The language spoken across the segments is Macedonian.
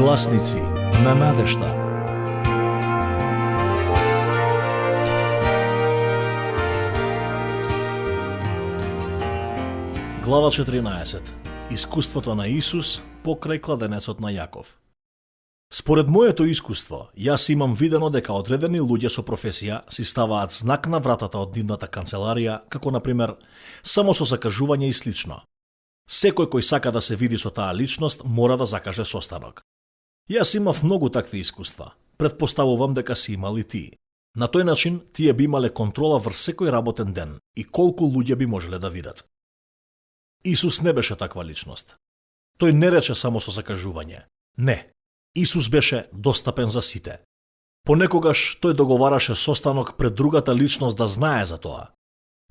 Гласници на надежда. Глава 14. Искуството на Исус покрај кладенецот на Јаков. Според моето искуство, јас имам видено дека одредени луѓе со професија си ставаат знак на вратата од нивната канцеларија, како например само со закажување и слично. Секој кој сака да се види со таа личност мора да закаже состанок. Јас имав многу такви искуства. Предпоставувам дека си имал и ти. На тој начин тие би имале контрола врз секој работен ден и колку луѓе би можеле да видат. Исус не беше таква личност. Тој не рече само со закажување. Не. Исус беше достапен за сите. Понекогаш тој договараше состанок пред другата личност да знае за тоа.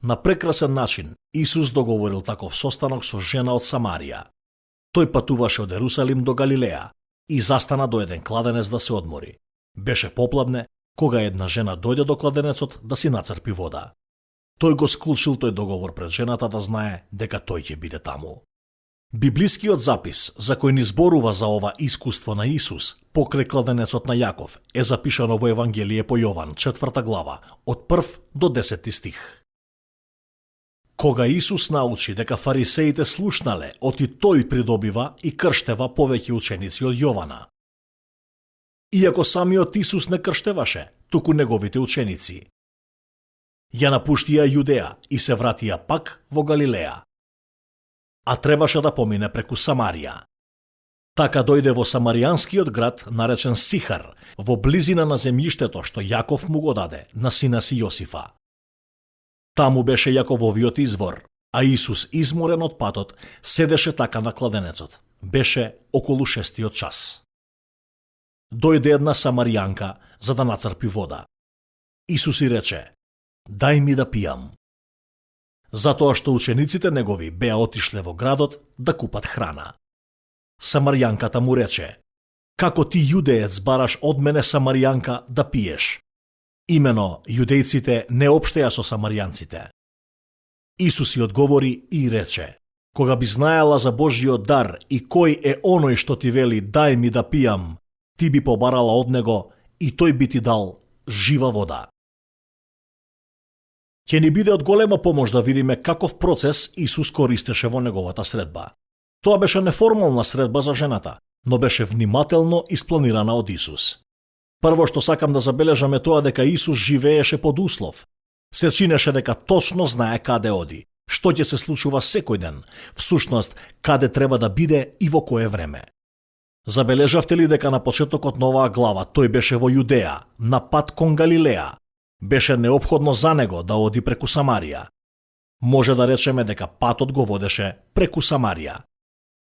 На прекрасен начин Исус договорил таков состанок со жена од Самарија. Тој патуваше од Ерусалим до Галилеја и застана до еден кладенец да се одмори. Беше попладне кога една жена дојде до кладенецот да си нацрпи вода. Тој го склучил тој договор пред жената да знае дека тој ќе биде таму. Библискиот запис за кој ни зборува за ова искуство на Исус покрај кладенецот на Јаков е запишано во Евангелие по Јован, 4 глава, од 1 до 10 стих. Кога Исус научи дека фарисеите слушнале, оти тој придобива и крштева повеќе ученици од Јована. Иако самиот Исус не крштеваше, туку неговите ученици. Ја напуштија Јудеја и се вратија пак во Галилеја. А требаше да помине преку Самарија. Така дојде во самаријанскиот град наречен Сихар, во близина на земјиштето што Јаков му го даде на сина си Јосифа. Таму беше Јакововиот извор, а Исус, изморен од патот, седеше така на кладенецот. Беше околу 6 час. Дојде една самаријанка за да нацрпи вода. Исус и рече: "Дај ми да пијам." Затоа што учениците негови беа отишле во градот да купат храна. Самаријанката му рече: "Како ти јудеец бараш од мене самаријанка да пиеш?" Имено, јудејците не општеа со самаријанците. Исус и одговори и рече: "Кога би знаела за Божјиот дар и кој е оној што ти вели дај ми да пијам, ти би побарала од него и тој би ти дал жива вода." Ќе ни биде од голема помош да видиме каков процес Исус користеше во неговата средба. Тоа беше неформална средба за жената, но беше внимателно испланирана од Исус. Прво што сакам да забележаме тоа дека Исус живееше под услов. Се чинеше дека точно знае каде оди, што ќе се случува секој ден, всушност каде треба да биде и во кое време. Забележавте ли дека на почетокот на оваа глава тој беше во Јудеја, на пат кон Галилеја? Беше неопходно за него да оди преку Самарија. Може да речеме дека патот го водеше преку Самарија.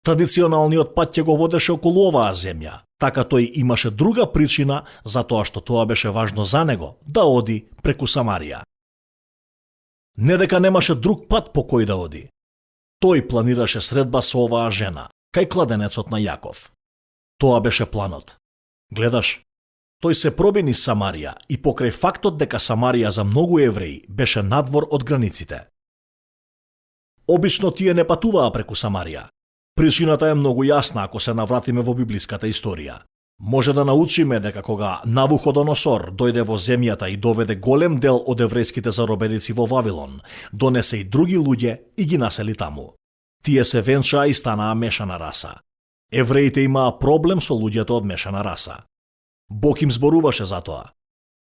Традиционалниот пат ќе го водеше околу оваа земја, така тој имаше друга причина за тоа што тоа беше важно за него да оди преку Самарија. Не дека немаше друг пат по кој да оди. Тој планираше средба со оваа жена, кај кладенецот на Јаков. Тоа беше планот. Гледаш, тој се проби низ Самарија и покрај фактот дека Самарија за многу евреи беше надвор од границите. Обично тие не патуваа преку Самарија. Причината е многу јасна ако се навратиме во библиската историја. Може да научиме дека кога Навуходоносор дојде во земјата и доведе голем дел од еврејските заробеници во Вавилон, донесе и други луѓе и ги насели таму. Тие се венчаа и станаа мешана раса. Евреите имаа проблем со луѓето од мешана раса. Бог им зборуваше за тоа.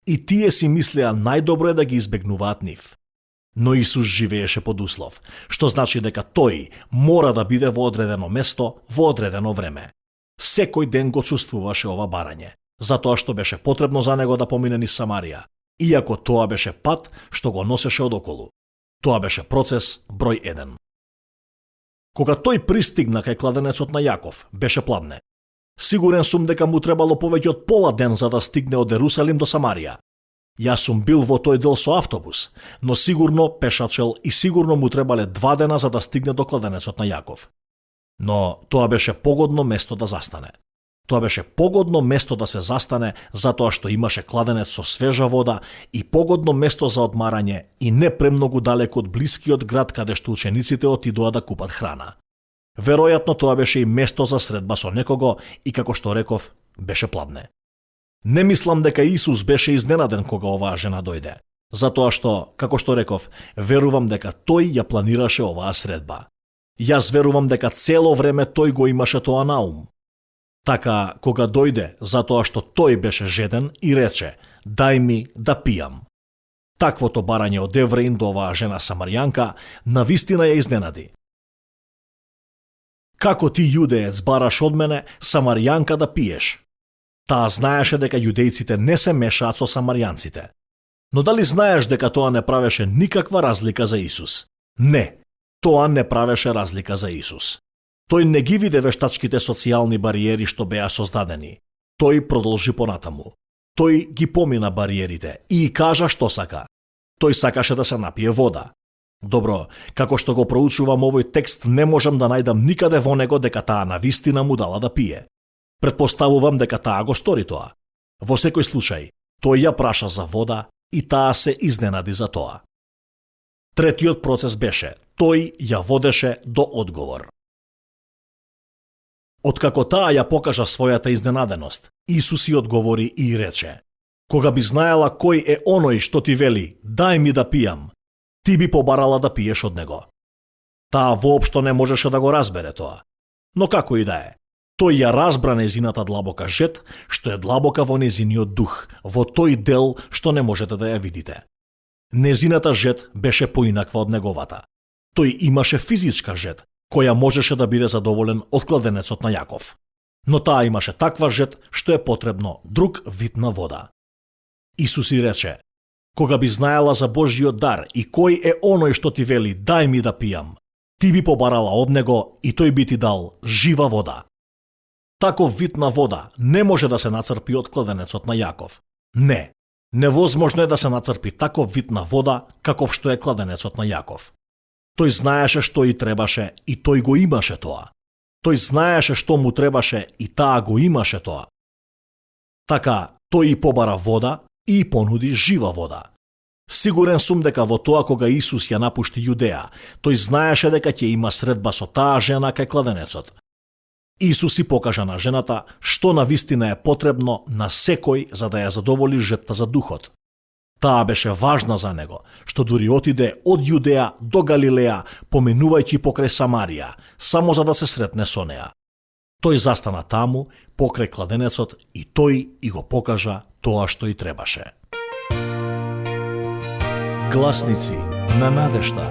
И тие си мислеа најдобро е да ги избегнуваат нив. Но Исус живееше под услов, што значи дека тој мора да биде во одредено место во одредено време. Секој ден го чувствуваше ова барање, затоа што беше потребно за него да помине низ Самарија, иако тоа беше пат што го носеше одоколу. Тоа беше процес број 1. Кога тој пристигна кај кладенецот на Јаков, беше пладне. Сигурен сум дека му требало повеќе од пола ден за да стигне од Ерусалим до Самарија. Јас сум бил во тој дел со автобус, но сигурно пешачел и сигурно му требале 2 дена за да стигне до кладенецот на Јаков. Но тоа беше погодно место да застане. Тоа беше погодно место да се застане затоа што имаше кладенец со свежа вода и погодно место за одмарање и не премногу далеко од блискиот град каде што учениците отидоа да купат храна. Веројатно тоа беше и место за средба со некого и како што реков, беше пладне. Не мислам дека Исус беше изненаден кога оваа жена дојде, затоа што, како што реков, верувам дека тој ја планираше оваа средба. Јас верувам дека цело време тој го имаше тоа на ум. Така, кога дојде, затоа што тој беше жеден и рече, дај ми да пијам. Таквото барање од евреин до оваа жена самарјанка навистина ја изненади. Како ти, јудеец, бараш од мене самарјанка да пиеш? Таа знаеше дека јудејците не се мешаат со самарјанците. Но дали знаеш дека тоа не правеше никаква разлика за Исус? Не, тоа не правеше разлика за Исус. Тој не ги виде вештачките социјални бариери што беа создадени. Тој продолжи понатаму. Тој ги помина бариерите и кажа што сака. Тој сакаше да се напие вода. Добро, како што го проучувам овој текст, не можам да најдам никаде во него дека таа навистина му дала да пие. Претпоставувам дека таа го стори тоа. Во секој случај, тој ја праша за вода и таа се изненади за тоа. Третиот процес беше, тој ја водеше до одговор. Откако таа ја покажа својата изненаденост, Исус и одговори и рече: кога би знаела кој е оној што ти вели, дај ми да пијам, ти би побарала да пиеш од него. Таа воопшто не можеше да го разбере тоа. Но како и да е, тој ја разбра незината длабока жет, што е длабока во незиниот дух, во тој дел што не можете да ја видите. Незината жет беше поинаква од неговата. Тој имаше физичка жет, која можеше да биде задоволен од кладенецот на Јаков. Но таа имаше таква жет што е потребно друг вид на вода. Исус и рече: кога би знаела за Божјиот дар и кој е оној што ти вели, дај ми да пијам, ти би побарала од него и тој би ти дал жива вода. Таков вид на вода не може да се нацрпи од кладенецот на Јаков. Не, невозможно е да се нацрпи таков вид на вода каков што е кладенецот на Јаков. Тој знаеше што и требаше и тој го имаше тоа. Тој знаеше што му требаше и таа го имаше тоа. Така, тој и побара вода и понуди жива вода. Сигурен сум дека во тоа кога Исус ја напушти Јудеја, тој знаеше дека ќе има средба со таа жена кај кладенецот. Исус и покажа на жената што навистина е потребно на секој за да ја задоволи жетта за духот. Таа беше важна за него, што дури отиде од Јудеја до Галилеја, поминувајќи покрај Самарија, само за да се сретне со неа. Тој застана таму, покрај кладенецот, и тој и го покажа тоа што и требаше. Гласници на надежда.